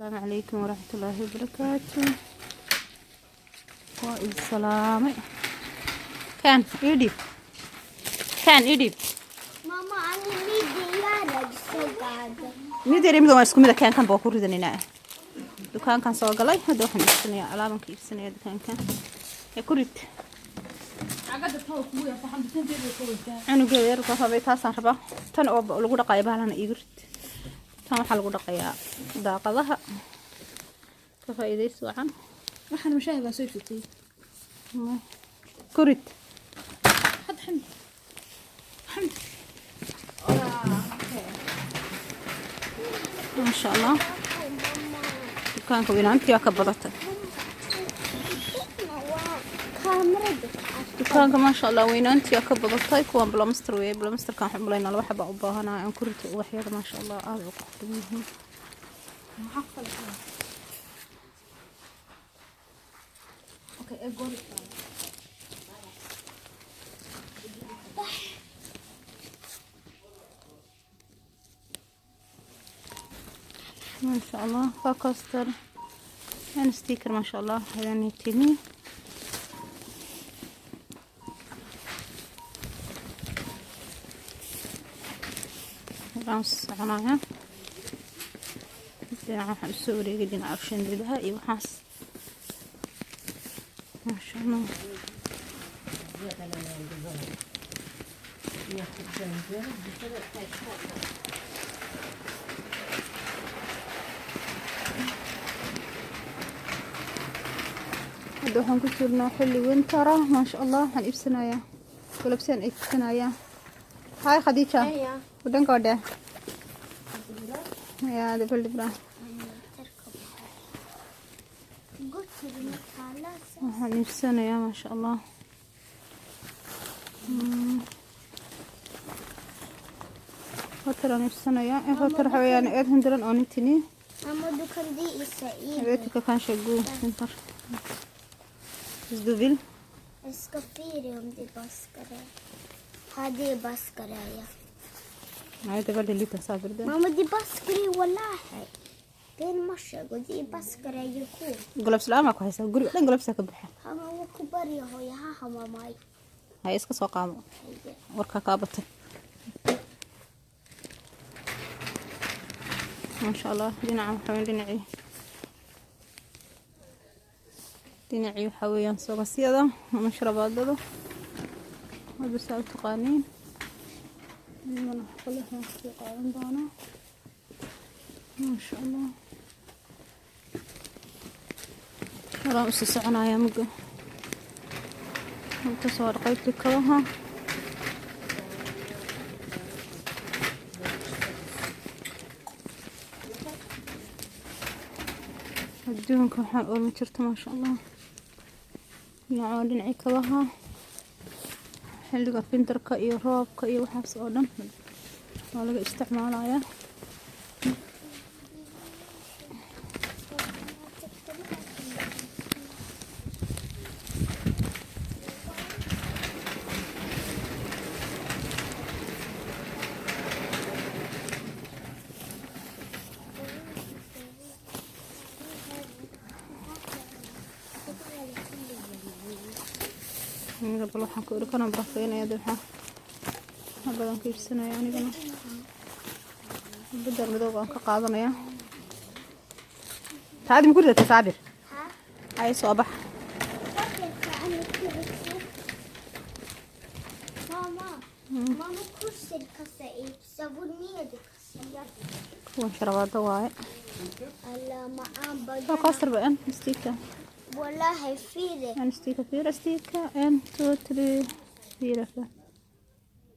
Asalaamu calaykum waraxmatullaahi wabarakaatu. Waa idin salaamay. Kan ii dhiib, kan ii dhiib. Mamma, ani midiyaarad soo qaado. Mid yar iyo mid waa isku mid ah. Keenkan baa ku ridanaynaa. Dukaankan soo galay hadda, waxaan iibsanayaa alaaban ka iibsanaya dukaankan ee ku rid. Cunugeeda yarka rabay, taasaan rabaa. Tan oo lagu dhaqayo bahalana iigu rid. Tan waxaa lagu dhaqayaa daaqadaha. Ka faa'iidaysi wacan. Waxaan mashaahi baa soo iibsatay. Ku rid. Hadda Xamdi, Xamdi. Maasha Allah, dukaanka weynaantii waa ka badatay. Kaamirada. Dukaanka, maasha Allah, weynaantii waa ka badatay. Kuwan blomster weeye. Blomsterkan waxaan umalaynaa laba xaba u baahanahay aan ku rito ubaxyada. Maasha Allah, aad u qurux badan yihiin. Maxaa ku kala xiran? Okay, ee goor. Maasha Allah, waa coaster en sticker. Maasha Allah, hadani timi. Waxaan soconaya dhinaca, waxaan usoo wareegay dhinaca shandadaha iyo waxaas. Maasha Allah. Hadda waxaan ku jirnaa xilli winter ah. Maasha Allah, waxaan iibsanayaa galabsaan iibsanayaa. Hi Khadija. Hvordan går det? Ja, det er veldig bra. Waxaan iibsanayaa, maasha Allah, hotel aan iibsanayaa. En hotel waxa weeyaan 199. Mamma, du kan visa i. Jag vet inte, kanske god vinter. Hvis du vill. Jag ska fira om det baskar. Ja, det är baskar, ja. Nej, det är väldigt lite sabir det. Mamma, det baskar i wallahi. Det är en morsa och det är baskar i ko. Gloves la'aan baa ku haysaa, guriga dhan gloves ka buuxa. Hama wuu ku baryo hooyo, ha hamamay. Hay, iska soo qaado. Warkaa kaa batay. Maasha Allah, dhinaca waxaa weeyaan dhinacii waxaa weeyaan sogasyada ama sharabaadada, hadda saa u taqaaniin. Iyagana wax kale waxaan kusii qaadan doonaa. Maasha Allah, horaan usii soconayaa mugga. Inta soo qaybtii kabaha. Adduunka waxaan oolma jirto. Maasha Allah, dhinaca waa dhinacii kabaha. Xilliga winterka iyo roobka iyo waxaas oo dhan waa laga isticmaalayaa. Aniga bal waxaan ku iri kana barafeynaya de, waxaa badan ka iibsanaya. Anigana bedel madowga aan ka qaadanaya. Taadi ma ku ridata, Saabir? Ha? Ay, soo bax. Mamma, mamma, kurser kassa iibsa, med kassa. Kuwan sharabaado waaye. Alla macaan Waa badan. Kostar ba en sticka. Wallahi fiire. En sticka, fyra sticka, en, två, tre, fyra, fem.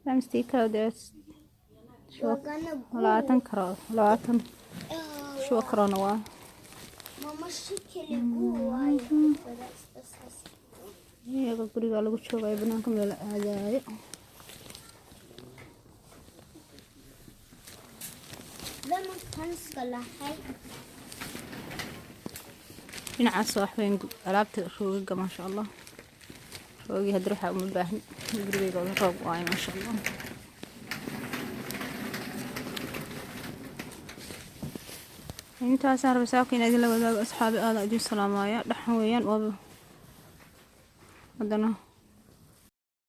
Fem sticka och det är Wagana. 20 kronor, 20 kronor waa. Mamma, shikili guu waaye. Iyaga guriga lagu joogayo, banaanka meel la aadaayo. Lama kanska lahay. Dhinacaas waa waxweyn alaabta roogaga. Maasha Allah, roogii hadda waxaa uma baahni, gurigayga wada roog waayo. Maasha Allah. Intaasaan raba saaka in idin la wadaago, asxaabi. Aada idin salaamaya. Dhaxan weeyaan waaba haddana.